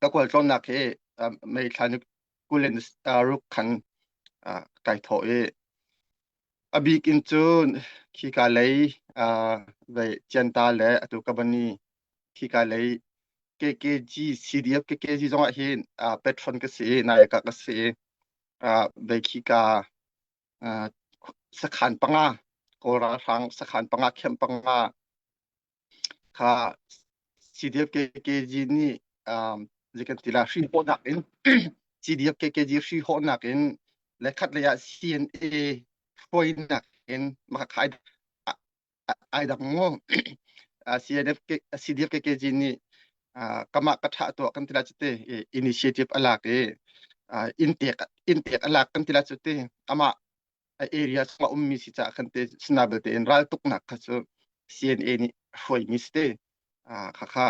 Ka khualtlawnnak hi May thla ni 20 in ruk khan kai thawh i a bik in cun khika lei vei Cianta le atu Kabani khika lei KKG CDF KKG zong ah hin patron ka si i nayaka ka si i vei khika sakhan panga Kawl ralhrang sakhan panga camp panga Kha CDF KKG nih zei kan ti la hri hawhnak in CDF KKG hri hawhnak in le khat lei ah CNA hruainak in mah kha ai dang mu. CNF CDF KKG nih kamah ka tha tuah kan ti la cu ti initiative a lak i in tek a lak kan ti la cu ti amah a area chungah ummi si caah khan te sina belte in raltuknak kha cu CNA nih hruaimi si te. Khakha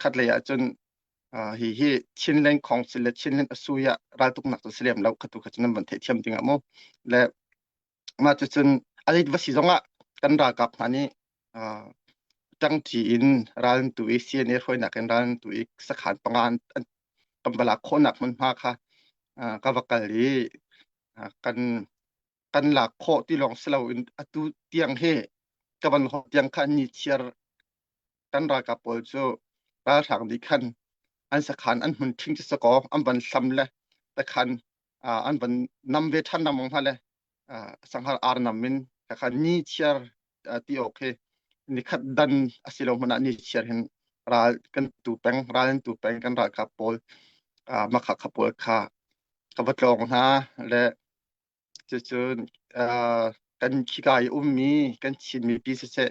khat lei ah cun hi hi Chinland Council le Chinland Asuya raltuknak cu si lem lo khatu kha cu nan van theihthiam ding ah mu. Le mah cu cun a va si zongah kan ralkap hna nih ṭangṭi in ral an tu i CNA hruainak in ral an tu i sakhan panga an kan va lak khawhnak hmunhma kha ka va kal i kan kan lak khawh ti lawng si loin atu tiang hi ka van hawh tiang kha ni chiar kan ralkap pawl cu ralhrang nih khan an sakhan an hmun ṭhing cu sakaw an van hlam le takhan an van nam ve ṭhan lengmang hna le sanghar ar nam in khakha ni chiar ti awk hi nikhat dan a si lo hmanh ah ni chiar hin ral kan tu peng ral an tu peng kan ralkap pawl makha kha pawl kha ka va tlawng hna le cucun kan khika i ummi kan Chin mipi siseh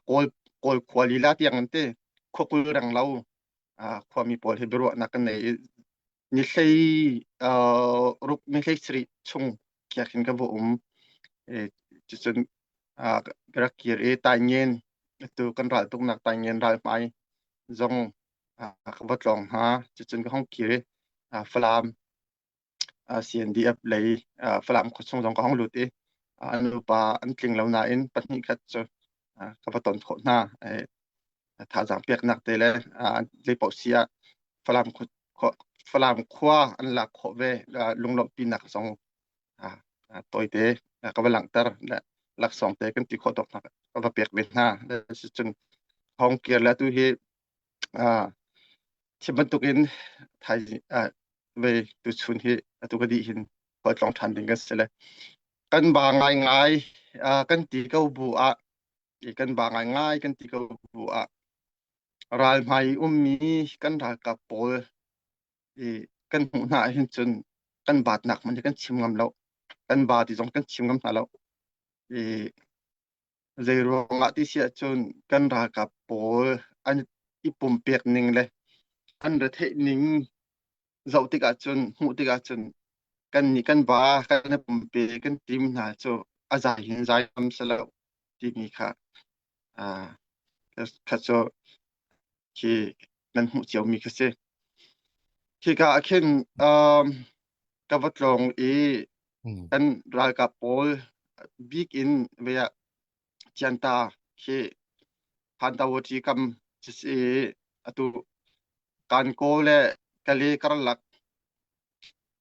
Kawl Kawl khua lila tiang an ti khuakul reng lo khuami pawl hi biaruahnak kan nei i ni hlei ruk ni hlei sarih chung khiak hin ka va um. Cucun ka rak kir i Taingen atu kan ral tuknak Taingen ral hmai zong ka va tlawng hna. Cucun ka hong kir i Falam CNDF lei Falam khuachung zong ka hong lut i an nupa an tling lo nain pahnih khat cu ka va ton khawh hna. Thazaang peknak te le zei paoh si ah Falam Falam khua an lak khawh ve lunglawmhpinak zong tawite ka va langhter le laksawng te kan ti khawh tawk hna ka va pek ve hna. Cun hong kir le atu hi Thim bantukin thaizing vei tuchun hi atu ka dih hin khualtlawng ṭhan ding kan si le kan ba ngaingai kan ti ko bu ah kan ba ngaingai kan ti ko bu ah ral hmai i ummi kan ralkap pawl i kan hmuh hna ahhin cun kan baatnak hmanh hi kan chim ngam lo kan ba ti zong kan chim ngam hna lo i Zeiruangah ti si ahcun kan ralkap pawl an i pumpek ning le an retheih ning zoh tikah cun hmuh tikah cun kan nih kan va kan i pumpe kan tim hna cu a zai hin zai ngam si lo timi kha ah kha cu khi nan hmuh ciomi kha si. Khika ah khin um, ka va tlawng i kan ralkap pawl bik in vei ah Cianta khi Hantawati kam si atu Kankaw le Kale karlak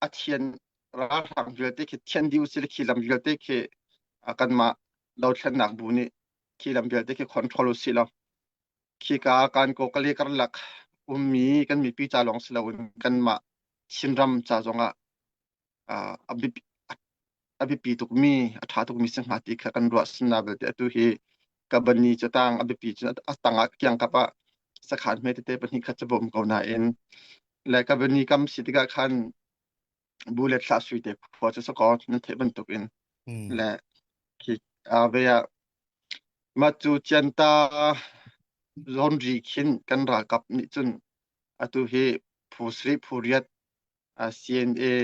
a thian ralhrang vialte khi thian dih usih khi lam vialte khi kanmah dothlennak bu nih khi lam vialte khi control usih law khika Kankaw Kale karlak ummi kan mipi ca lawng si loin kanmah Chinram ca zongah a biapi a biapi tukmi a ṭha tukmi si hnga ti kha kan ruah sinna belte atu hi kabani cu tang a biapi cun a tangah kiangkap ah sakhan hme tete pahnih khat cu bawm ko nain le kabani kam si tikah khan bu le thlah sui te khua cu sakaw nan theih bantuk in le khi ve ah mah cu cianta zawnri khin kan ralkap nih cun atu hi phu sarih phu riat CNA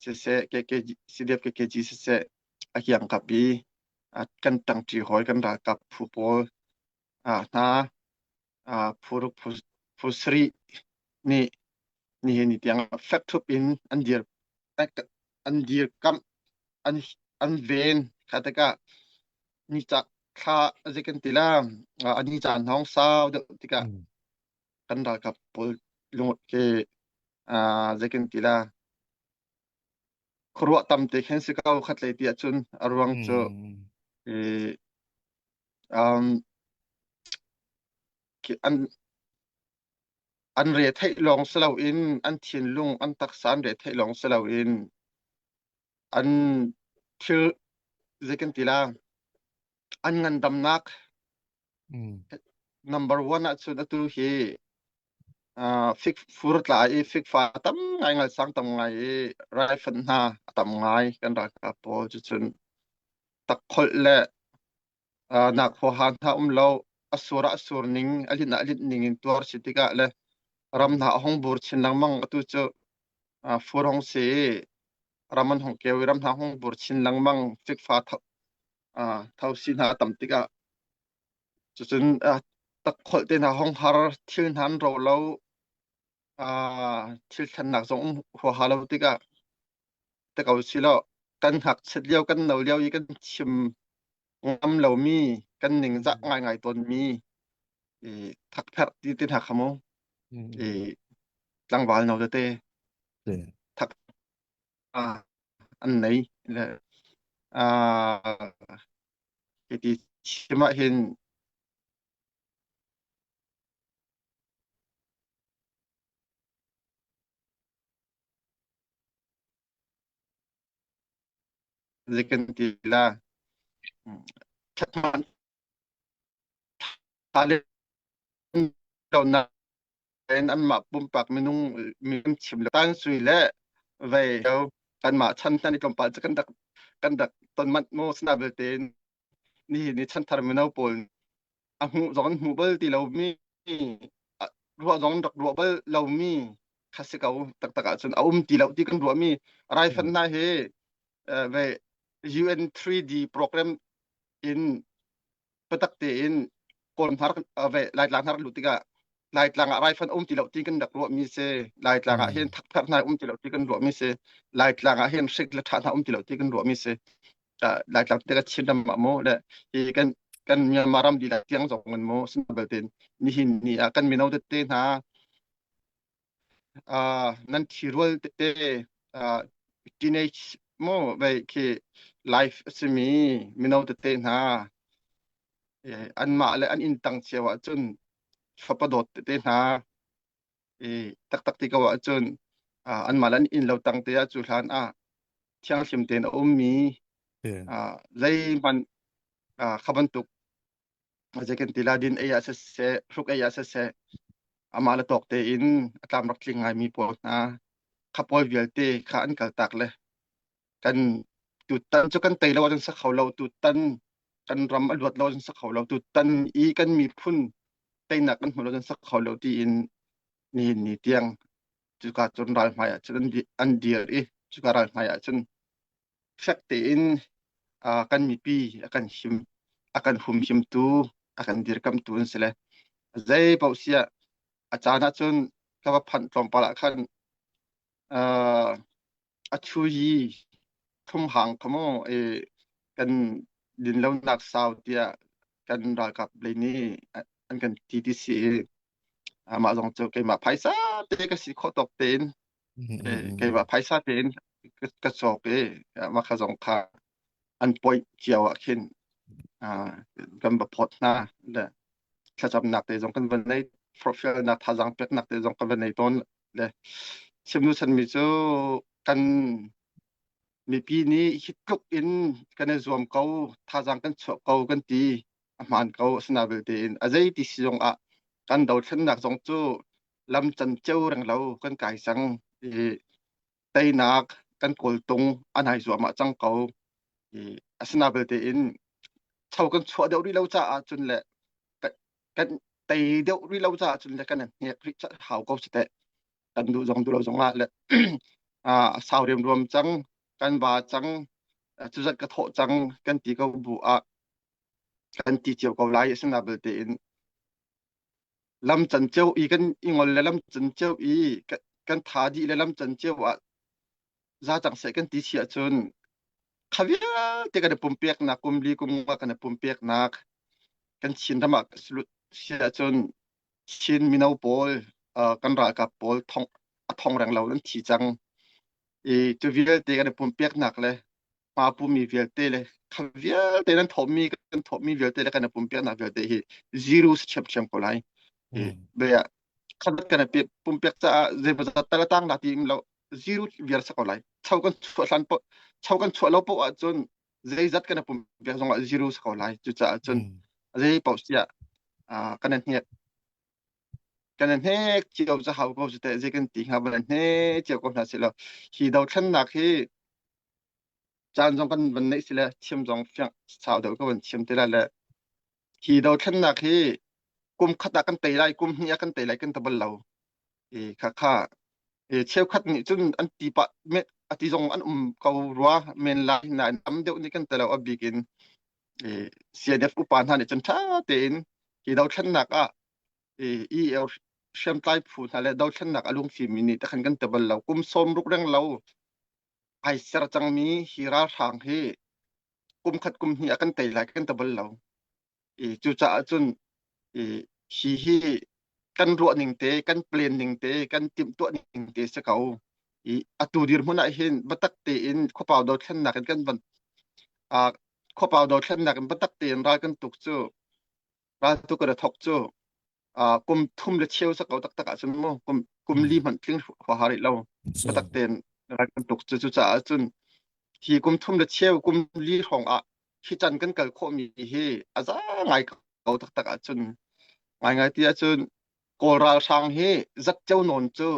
siseh KKG CDF KKG siseh a kiangkap i kan ṭangṭi hawi kan ralkap phu pawl hna phu ruk phu sarih nih nihin ni tiang fek ṭhup in an dir an dirkamh an an ven kha tikah ni ca thla zei kan ti la ani caan hong sau deuh tikah kan ralkap pawl lung ke. Zeikan ti la khuaruah tam te khin si ko khat lei ti ahcun a ruang cu Mm. i um, an an re theih lawng si loin an thinlung an taksa an re theih lawng si loin an thil zeikan ti la an ngandamnak Mm. number one ahcun atu hi fik fur tla i fikfa tam ngai ngai sang tam ngai i raifanh hna a tam ngai kan ralkap pawl cucun takholh le nak huaha hna um lo a sur ah a sur ning a linh ah a linh ning in tuar si tikah le ram hna a hung bur chin lengmang atu cu fur hong si i ram an hung keu i ram hna hung bur chin lengmang fikfa tho si hna a tam tikah cucun takholh te hna hong har thil hna an ro lo thil thlennak zong um huaha lo tikah te ko si lo kan ngakchiat lio kan no lio i kan chim ngam lomi kan ningzah Mm. ngaingai tawnmi i thakpherh ti te hna kha mu i Mm. tlangval no tete Yeah. thak an nei le hiti chim ah hin zeikan ti la thatman lo na anmah pumpak minung min chim le tan sui le vei kanmah chan tan i tlawmpal cu kan rak ton manh mu sina belte nihin ni chanthar mino pawl a hmuh zong an hmuh bal ti lomi ruah zong rak ruah bal lomi kha si ko taktak ahcun a um ti lo ti kan ruahmi raifan Mm. hna hi ve UN 3D program in patak tein Kawlram har ve Laitlang har lut tikah Laitlang ah raifan um ti lo ti kan rak ruahmi si Laitlang ah hin Mm. thakthar hna um ti lo ti kan ruahmi si Laitlang ah hin hrik le ṭha hna um ti lo ti kan ruahmi si Laitlang te ka Chin ram ah mu le hi kan kan Myanmar ram lila tiang zong in mu sinabelte nihin ni ah kan mino tete hna nan thirual tete teenage mu vei khi life a simi mino tete hna anmah le an inn tang cio ah cun fapa dawt tete hna i taktak ti ko ahcun anmah le an inn lo tang te ah cu hlan ah thianghlim tein a ummi Yeah. zeihmanh kha bantuk zei kan ti la din ei ah siseh hruk ei ah siseh amah le tawk tein a tlam rak tling ngaimi pawl hna kha pawl vialte kha an kaltak le kan tutan cu kan tei lo ahcun sa kho lo tutan kan ram a luat lo ahcun sa kho lo tutan i kan miphun teinak kan hmu lo ahcun sa kho lo tiin nihin ni tiang cuka cun ral hmai ah cun an dir i cuka ral hmai ah cun fek tein kan mipi a kan him a kan humhimtu a kan dirkamtu an si le zei paoh siah a caan ah cun ka va phanh tlawmpal ah khan a thu yi thum hang kha mu i kan din lonak sau tiah kan ralkap lei nih an kan ti ti si i amah zong cu keimah phaisa te ka si khawh tawk tein Mm. Mm. keimah Mm. phaisa tein ka cawk i mah kha zong kha an point cio ah khin kan va phawt hna le thlacamnak te zong kan van nei forhfialnak thazaang peknak te zong kan van nei tawn le chimnu chanmi cu kan mipi nih hi tluk in kan i zuam ko thazaang kan chuah ko kan ti a hmaan ko asina belte in a zei ti si zong ah kan dothlennak zong cu lam can ceu reng lo kan kai cang i teinak kan kawltung a nai zuahmah cang ko i asina belte in cho kan chuah deuh rih lo caah cun le kan tei deuh rih lo caah cun le kan hnek rih hau ko si teh kan duh zong duh lo zong ah le a sau riamruam cang kan ba cang cuzat ka thawh cang kan ti ko bu ah kan ti cio ko lai asina belte in lam can cio i kan i ngol le lam can cio i kan tha dih le lam can cio ah za cang seh kan ti si ahcun kha vialte kan i pumpeknak kum li kum nga kan i pumpeknak kan Chin ram ah si ahcun Chin mino pawl kan ralkap pawl thong A thong reng lo an thi cang. I cu vialte kan i pumpiaknak le hma pumi vialte le kha vialte nan thawhmi kan thawhmi vialte le kan i pumpiaknak vialte hi zero si ṭhiamṭhiam ko lai. I bia khat kan i pumpiak caah zeimawzat tal a tang la ti lo zero viar si ko lai. Cho kan chuah hlan po cho kan chuah lo poh ahcun zeizat kan i pumpiak zongah zero si ko lai. Cucaah cun zei paoh siah kan i hnek kan i hnek cio cu hau ko cu teh zei kan ti hnga van i hne cio ko hna sih law hi dothlennak hi caan zong kan van neih si le thiam zong fiang sau deuh ka van thiam te lai le hi dothlennak hi kum khat ah kan tei lai kum hnih ah kan tei lai kan ta bal lo i kha kha i cheukhat nih cun an ti pah a ti zong an um ko rua men lai nain tam deuh nih kan telo a bik in i CNF upa hna nih cun ṭha tein hi dothlennak ah i EO hriamtlai phu hna le dothlennak a lungfim mi nih takhan kan te bal lo kum sawm ruk reng lo ai ser cangmi hi ralhrang hi kum khat kum hnih ah kan tei lai kan te bal lo i cucaah cun i hi hi kan ruah ning te kan plan ning te kan timhtuah ning te si ko i atu dirhmun ah hin biatak tein khuapau dothlennak in kan van uh, khuapau dothlennak in biatak tein ral kan tuk cu ral tu kan thok cu uh, kum thum le cheu sa ko taktak ahcun mu kum kum li hmanh tling huaha rih lo biatak tein ral kan tuk cu cucaah cun hi kum thum le cheu kum li hrawng ah hi can kan kal khawhmi hi a za ngai ko taktak ahcun ngaingai ti ahcun Kawl ralhrang hi zatceo nawn cu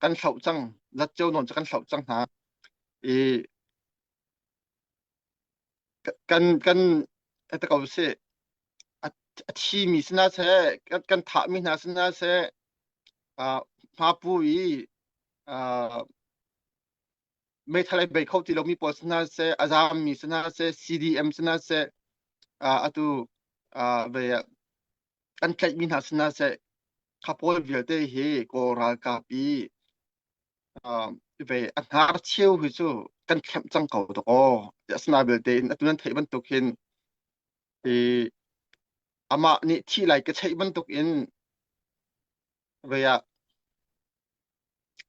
kan hloh cang zatceo nawn cu kan hloh cang hna i kan kan ta ko sih a thimi sina seh kan kan thahmi hna sina seh hmapu i meithal ai bei kho ti lomi pawl sina seh a zaammi sina seh CDM sina seh atu ve kan tlaihmi hna sina seh kha pawl vialte hi Kawl ralkap i ve a hnar cheu hi cu kan thlemh cang ko tuk aw. Asina belte in atu nan theih bantuk hin i amah nih thi lai ka cheih bantuk in ve ah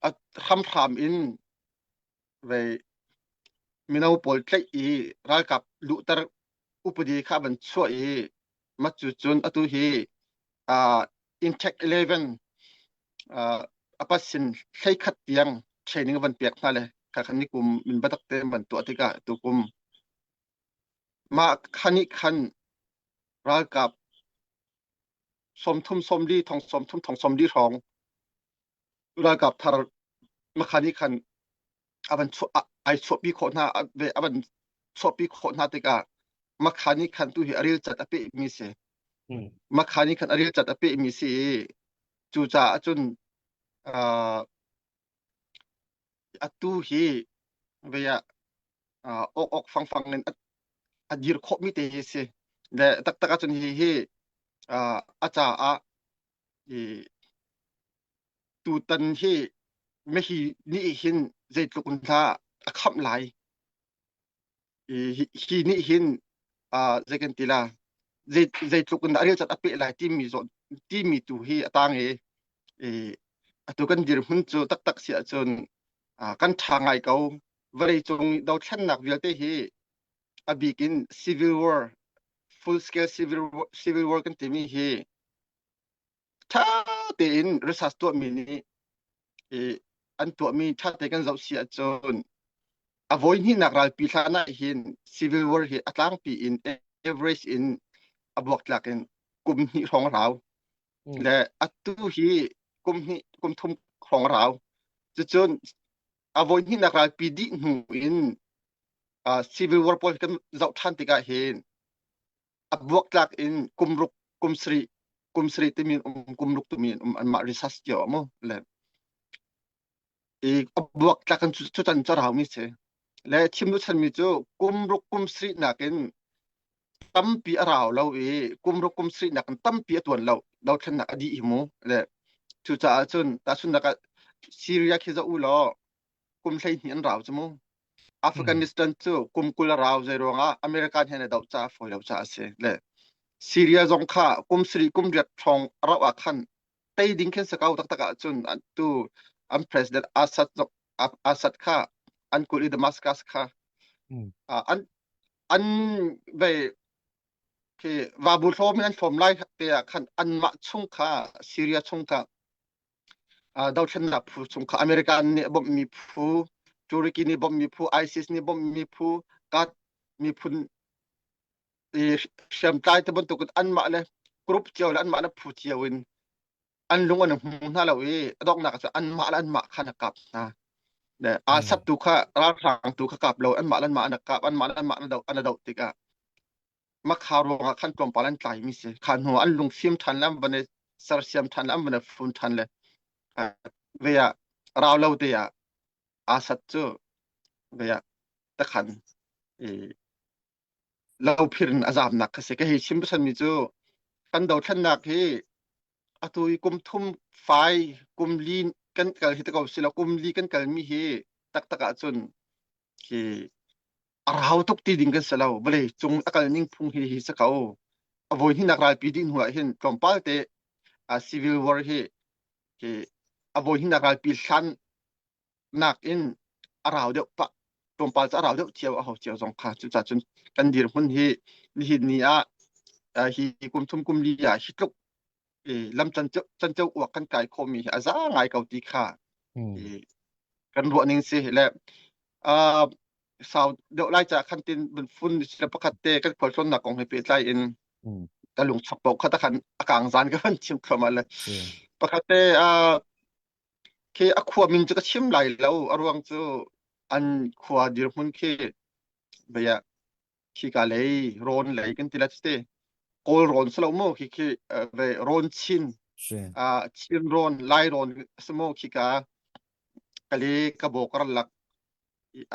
a hramhram in ve mino pawl tlaih i ralkap luhter upadi kha van chuah i mat cu cun atu hi uh, Intech 11 uh, apasin hleikhat tiang training van pek hna le kha khan ni kum min batak te van tuah tikah tu kum mah khani khan ralkap 30 sawmli thong 30 thong 40 hrawng ralkap thar makhani khan avan ai chuahpi khawh hna avan chuahpi khawh hna tikah makhani khan tu hi a ril cat a pe mi si makhani khan a ril cat a pe mi si i cucaah cun atu hi vei ah ok ok fang fang in a dir khawh mi te hi si le taktak ahcun hi hi a caah i tutan hi mihi nih hin zeitluk in dah a khamh lai i hi nih hin zei kan ti la zei zeitluk in dah a ril cat a peh lai timi zawn timi tu hi a tang i i atu kan dirhmun cu taktak si ahcun kan ṭha ngai ko vawleicung dothlennak vialte hi a bik in civil war full scale civil war, civil war kan timi hi ṭha tein research tuahmi nih i an tuahmi ṭha tein kan zoh si ahcun a voi hnihnak ralpi hlan ah hin civil war hi a tlangpi in average in a buaktlak in kum hnih hrawng rau le atu hi kum hnih kum thum hrawng rau cucun a voi hnihnak ralpi dih hnu in uh, civil war pawl kan zoh ṭhan tikah hin a buaktlak in kum ruk kum sarih kum sarih timi um kum ruk timi um anmah research cio mu le i a buaktlak in cu can carau mi si le thim lu chan mi cu kum ruk kum sarih nakin tampi a rau lo i kum ruk kum sarih nakin tampi a tuan lo dothlennak a dih hi mu le cucaah cun tahchunnak ah Syria khi zoh u law kum 12 an rau cu mu Afghanistan cu kum 20 a rau zei ruangah American he na doh caah fawi lo caah a si le Syria zong kha kum sarih kum riat hrawng a rauh ah khan tei ding khin si ko taktak ahcun tu An president Assad Assad kha an kulh i Damascus kha an an ve khi vabu hlawm in an hlawm lai te ah khan anmah chung kha Syria chung kha dothlennak phu chung kha American nih a bawmhmi phu Turkey nih bawmhmi phu ISIS nih bawmhmi phu kat miphun i hriamtlai te bantukin anmah le group cio le anmah le phu cio in an lung an hmu hna lo i a donghnak cu anmah le anmah khan a kap hna. Le aa tu kha ralhrang tu kha kap lo anmah le anmah an kap anmah le anmah an do an do tikah makha ruangah khan tlawmpal an tlai mi si kha hnu an lungfim ṭhan le an van i sersiam ṭhan le an van i fun ṭhan le ve ah rau lo te ah Asad cu ve ah takhan i lophir in a zamnak kha si ka hei chim mi cu kan dothlennak hi atu i kum thum fai kum li kan kal hi te ko si lo kum li kan kal mi hi taktak ahcun khi a rau tuk ti ding kan si lo vawlei cung a kal ning phung hi hi si ko a voi hnihnak ralpi dih hnu ah hin tlawmpal te civil war hi hi a voi hnihnak ralpi hlan nak in a rau deuh pah tlawmpal cu a rau deuh cio a ho cio zong kha cucaah cun kan dirhmun hi nihin ni ah hi kum thum kum li ah hi tluk lam canceu uak kan kai khawhmi hi a za ngai ko ti kha kan ruah ning si le sau deuh lai ca khan tin fun sila pakhat te kan khualtlawnnak kong he pehtlai in ka lung chok bo kha ta khan a kang zan ka van chim thluahmah le pakhat te khi a khua min cu ka chim lai lo a ruang cu an khua dirhmun khi bia khika lei rawn lei kan ti la te kawl rawn salo mu khi khi ve rawn chin chin rawn lai rawn samo khika kale ka bo kar lak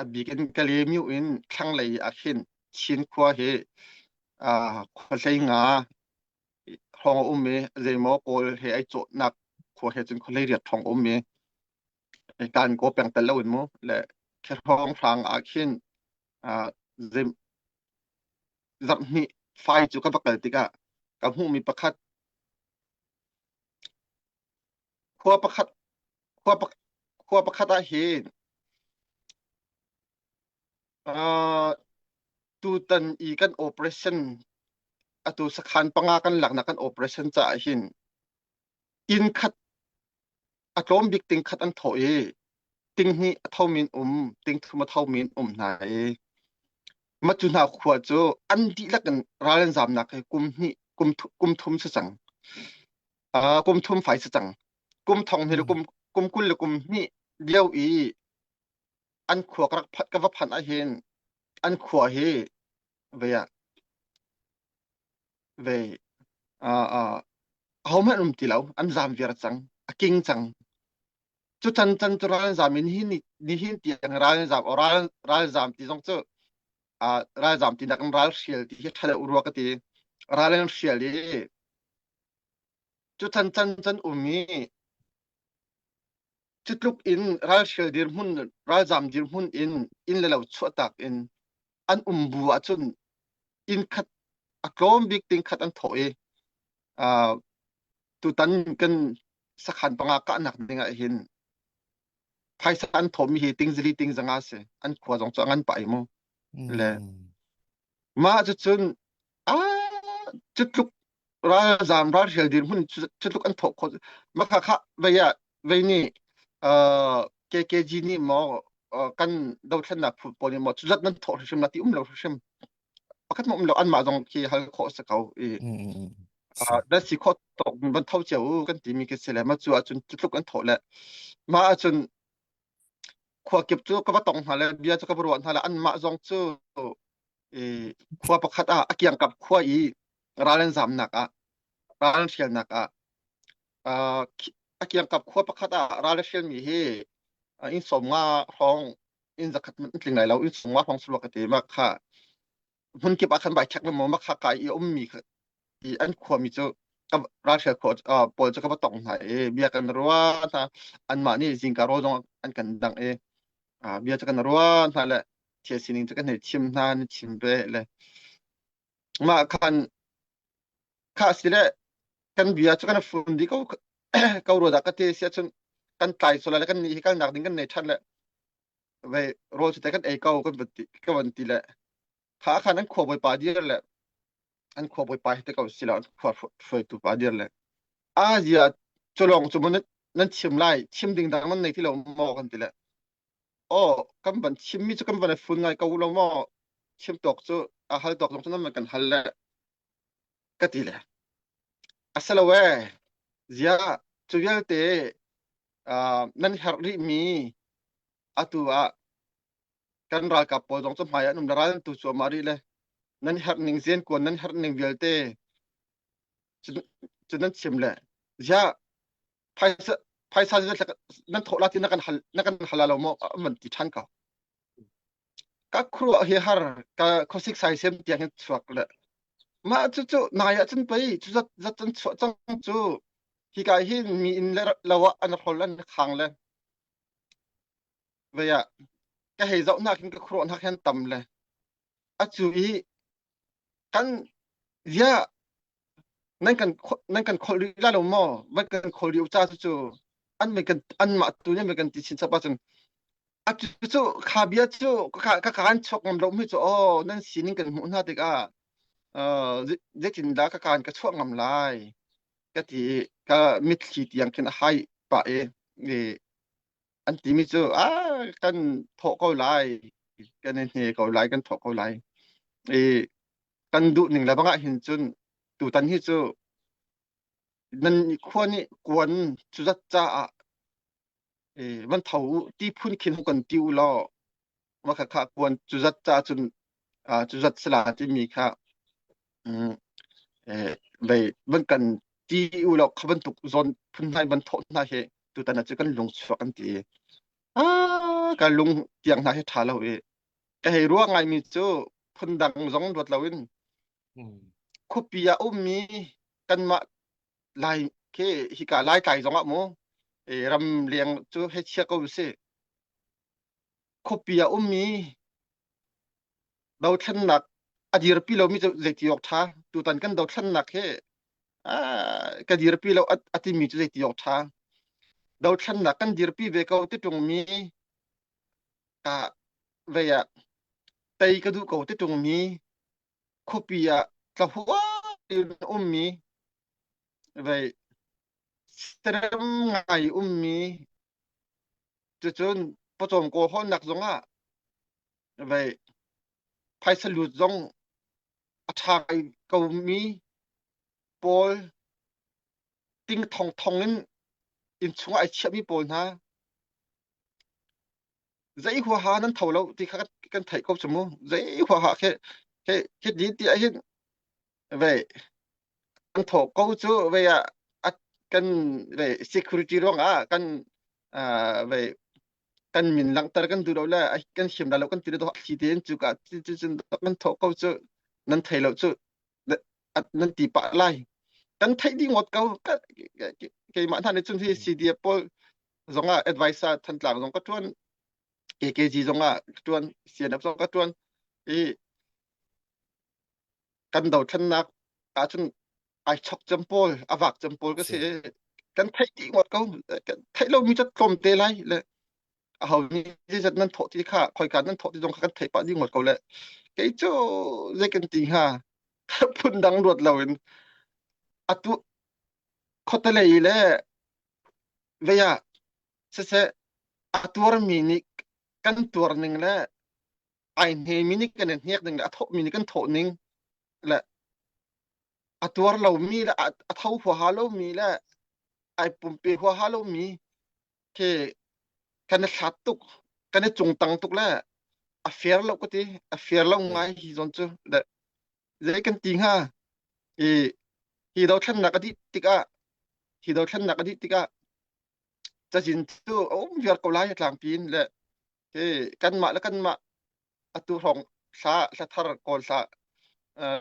a bik in kale miu in thlang lei ah khin chin khua hi khua hlei nga hrawng a um i zeimaw kawl he ai cawhnak khua he cun khualei riat hrawng a um i kan ko peng tel lo in mu le khe hrawng hrang ah khin zei zarh hnih fai cu ka va kal tikah ka hmuhmi pakhat khua pakhat khua khua pakhat ah hin tutan i kan operation atu sakhan panga kan laknak kan operation caah hin inn khat a tlawm bik ting khat an thawh i ting hnih a thomi an um ting thum a thomi an um hna i matu hna khua cu an dihlak in ral an zamnak hi kum hnih kum thum si cang kum thum fai si cang kum thong hnih le kum kum 20 le kum hnih lio i an khua ka rak ka va phanh ahhin an khua hi ve ah ve ahohmanh um ti lo an zam viar cang a king cang cu can can cu ral zam in nihin nihin tiang ral zam ral ral zam ti zong cu ral zam ti nak in ral hrial ti hi ṭha deuh rua ka ti ral an hrial i cu can can can um i Cu tluk in ralhrial dirhmun, ralzaam dirhmun in inn le lo chuahtak in an um bu ahcun inn khat a tlawm bik ting khat an thawh i uh, tutan kan sakhan panga kahnak ding ah hin phaisa an thawhmi hi ting zili ting zanga si an khua zong cu a ngan pah i mu le mah cucun a cu tluk ralzaam ralhrial dirhmun cu tluk an thawh khawh makha kha vei ah vei nih KKG nih maw kan dothlennak phu pawl nih maw cu zat nan thawh hrimhrim la ti um lo hrimhrim pakhat ma um lo anmah zong khi hal khawh si ko i dan si khawh tawk van tho cio u kan timi khi si le ma cu ahcun cu tluk an thawh le mah ahcun khua kip cu ka va tong hna le bia cu ka va ruah hna le anmah zong cu i khua pakhat ah a kiangkap khua i ral an zamnak ah ral an hrialnak ah a kiangkap khua pakhat ah ral a hrialmi hi inn 50 hrawng inn 100 an tling lai lo inn 50 hrawng sulwa ka ti ma kha hmun kip ah khan vai check mo ma kha kai i ummi i an khuami cu ralhrial khua pawl cu ka va tong hna i bia kan ruah hna anmah nih zingka rawl zong an kan dangh i bia cu kan ruah hna le thil sining cu kan hei chim hna ni chim ve le mah khan kha si le kan bia cu kan fun di ko ko rua dah ka te si ahcun. Kan tlai sual le kan nih hi kalnak ding kan nei ṭhan le ve rawl cu te kan ei ko kan van ti ka van ti le kha khan an khua bawipa dir le an khua bawipa hi te ko si lo an khua hruaitu pa dir le a zia culong cu mun nan chim lai chim ding dang nan nei ti lo maw kan ti le aw kan van chim mi cu kan van fun ngai ko lo maw chim tawk cu a hal tawk zong cu nan van kan hal le ka ti le asalo e zia cu vialte nan herh rih mi atu ah kan ralkap pawl zong cu hmai an um le ral an tu cuahmah rih le nan herh ning zen kuan nan herh ning vialte cu nan chim le ziah phaisa phaisa nan thawh la ti na kan hal na kan hal lo maw an ti ṭhan ko ka khuruah hi har ka khuasik sai sem tiang hin chuak le mah cu cu nai ah cun pei cu zat zat cun chuah cang cu hi kai hin mi inn le lo ah an hrol an khang le vei ah ka hei zoh nak hin ka khuruah nak hin tam le a cu i kan zia nan kan nan kan kholh rih la lo maw van kan kholh rih ca cu cu an mei kan an mah tu nih mei kan ti chin chap ahcun a cu cu kha bia cu ka ka kan chuak ngam lo mi cu oh nan sining kan hmuh hna tikah zeitin dah ka kan ka chuak ngam lai ka ti ka mitthli tiang khin a hai pah i an timi cu a kan thawh ko lai kan i hne ko lai kan thawh ko lai i kan duh ning le bangah hin cun tutan hi cu nan khua nih kuan cu zat caah van tho u ti phun khin hu kan ti u law va kha kha kuan cu zat ca cun cu zat sala timi kha vei van kan ti u law kha bantuk zawn phun hna van thawh hna hi tutan ah cu kan lung chuak an ti ah ka lung tiang hna hi ṭha lo i ka hei ruah ngaimi cu phundang zong ruat loin khuapi ah ummi kanmah lai khi hika lai tlai zong ah mu ram leng cu hei chia ko si khuapi ah ummi dothlennak a dirpi lomi cu zeiti awk ṭha tutan kan dothlennak hi ka dirpi lo a timi cu zeiti awk ṭha dothlennak kan dirpi ve ko ti ṭungmi ka vei ah tei ka duh ko ti ṭungmi khuapi ah tlahua in ummi vei serem ngai ummi cucun pawcawm kawl hawnnak zongah vei phaisa lut zong a ṭha ngai komi pawl ting thong thong in inn chungah ai chiahmi pawl hna zei huaha nan tho lo ti kha kan theih ko cu mu zei huaha khi khi khi di ti ah hin vei kan thawh ko cu vei ah kan vei security ruangah kan vei kan min langhter kan duh lo le kan him la lo kan ti do thli tein cu ka cu cun kan thawh ko cu nan thei lo cu nan ti pah lai kan theih dih ngawt ko keimah hna nih cun hi CDF pawl zongah advisor Thantlang zong ka ṭuan KKG zongah ka ṭuan CNF zong ka ṭuan i kan dothlennak ahcun ai chok cem pawl a vak cem pawl ka si kan theih dih ngawt ko theih lomi cu tlawm te lai le aho nih zeizat nan thawh ti kha khoika nan thawh ti zong kha kan theih pah dih ngawt ko le kei cu zei kan ti hnga phun dang ruat loin atu khuatelei le vei ah siseh a tuarmi nih kan tuar ning le ai hnemi nih kan i hnek ning le a thawhmi nih kan thawh ning le a tuar lomi le a tho huaha lomi le ai pumpe huaha lomi khi kan i hlat tuk kan i cungtang tuk le a fair lo ka ti a fair lo ngai hi zawn cu le zei kan ti hnga i hi dothlennak a dih tikah hi dothlennak a dih tikah cazin cu a um viar ko lai a tlangpi in le hi kanmah le kanmah atu hrawng thla thla thar kawl thla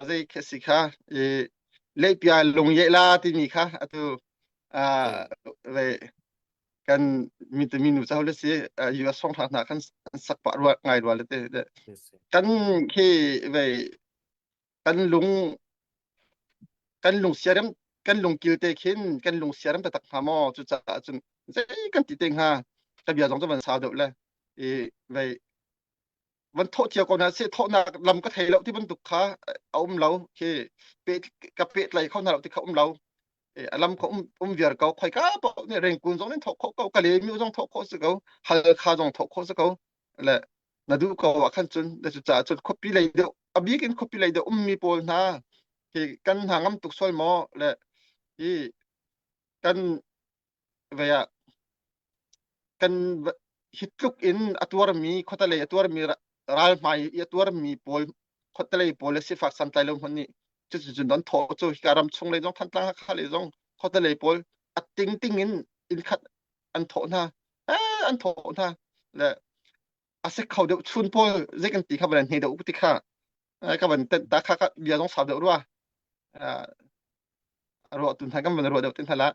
zei khi si kha i lehpia lung ye la timi kha atu ve kan mi te minu chau le si US song hna hna kan sak pah rua ngai rua le te kan khi ve kan lung kan lung siarem kan lung kil te khin kan lung siarem taktak hnga maw cucaah cun Zei kan ti te hnga ka bia zong cu van sau deuh le i vei van thawh cio ko hna seh thawhnak lam ka thei lo ti bantuk kha a um lo khi pe ka pehtlai kho hna lo ti kha um lo a lam kha um um viar ko khoika paoh nih Rengkun zong nih thawh khawh ko Kale mi zong thawh khawh si ko Halkha zong thawh khawh si ko le na duh ko ah khan cun na cucaah cun khuapi lei deuh a bik in khuapi lei deuh ummi pawl hna hi kan hna ngam tuk sual maw le hi kan vei ah kan hi tluk in a tuarmi khuatelei a tuarmi ral hmai i a tuarmi pawl khuatelei pawl le sifak santlai lo hmanh nih cuticun an thawh cu hika ram chung lei zong Thantlang Hakha lei zong khuatelei pawl a ting ting in inn khat an thawh hna an thawh hna le a si kho deuh chun pawl zei kan ti kha van hne deuh ti kha ka van tenh ta kha bia zong sau deuh rua ruah tu hna kan van ruah deuh tin hna la.